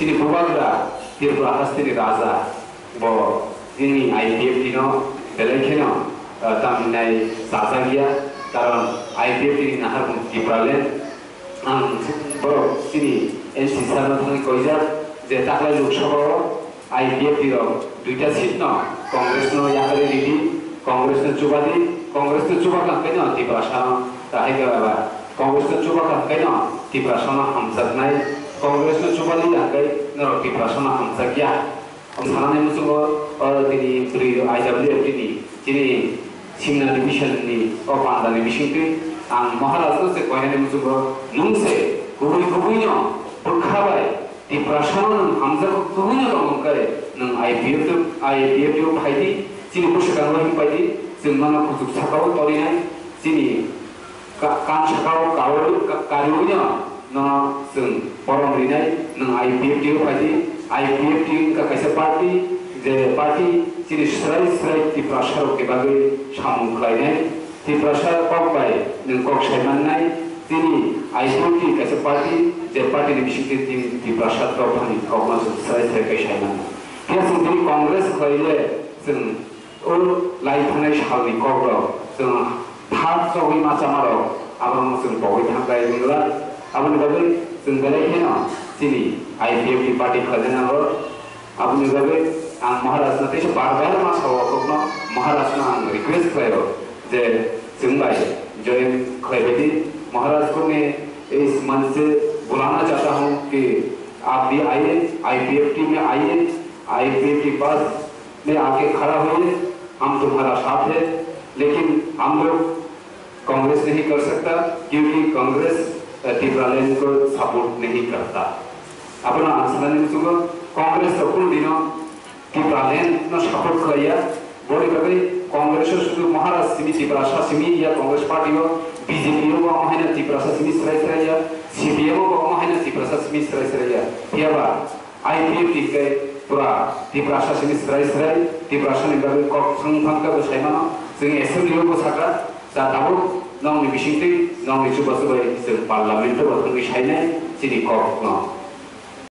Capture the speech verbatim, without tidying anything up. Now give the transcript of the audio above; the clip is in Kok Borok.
Chini bubagra Tripura hasteni raja bo chini I P F T no belai kheno, ah, tamni nai chajak ya, karon I P F T ni naharmung Tipraland. Ang borok chini N C sir no thangwi koijak je taklai Lok Sabha o I P F T rok duita seat no Congress no yakarwi ridi, Congress no chubadi, Congress no chubakha hwnkhe no Tiprasa no kahai khe aba, Congress no chubakha hwnkhe no Tiprasa no hamjaknai, Congress no chubadi hwnkhe norok Tiprasa no hamjakya. Ang sanani muchungo, o, tini bwrwi I W F T ni chini Simna division ni o pandani bisingtwi ang Maharaj no se koinani muchungo, nwng se kubui kubui no bwkha bai Tiprasa no nwng hamjak kubui no tong wngkhe nwng I P F T, I P F T o phaidi, chini bwswkango hinpaidi, chwng nono kuchuk sakao torinai, chini Ka-, kan sakao kawi, ka-, kariwi no, no chwng borom rinai, nwng I P F T o phaidi, I P F T wngkha kaisa party, je party chini swrai swrai Tiprasa rok ni bagwi samung khlainai, Tiprasa kok bai nwng kok sai mannai, chini I P F T kaisa party, je party ni bisingtwi chini Tiprasa dophani kok no chwng swrai swrai khe sai mannai. Phiya chwng tini Congress khlai le chwng O lai thangnai salni kokrok chwng thak chogwi ma chamarok aborokno chwng pogwi thangkhlai wngla. Aboni bagwi chwng belai kheno chini I P F T party khlaina nango. Aboni bagwi ang Maharajno teisa bar bar ma sao, kokno Maharajno ang request khlaio je chwng bai join khlaibaidi. महाराज को मैं इस मंच से बुलाना चाहता हूँ कि आप भी आइए, आईपीएफटी में आइए, आईपीएफटी पास में आके खड़ा होइए, हम तुम्हारा साथ है, लेकिन हम लोग कांग्रेस नहीं कर सकता क्योंकि कांग्रेस, अ, टिप्रालैंड को सपोर्ट नहीं करता। Abono ang sanani muchungo, Congress rok kunu dino Tipraland no support khlaiya, boni bagwi Congress o sudu Maharaj simi, Tiprasa simi ya, Congress party o, B J P o bo omo haino Tiprasa simi srai srai ya, C P M o bo omo haino Tiprasa simi srai srai ya. Phiyaba I P F T khe pura Tiprasa simi srai srai, Tiprasa ni bagwi kok thang thang khe bo sai mano. Chwng assembly o bo sakha, ja tabuk nokni bisingtwi nokni chubachu bai chwng parliament o bo thangwi sainai chini kok no.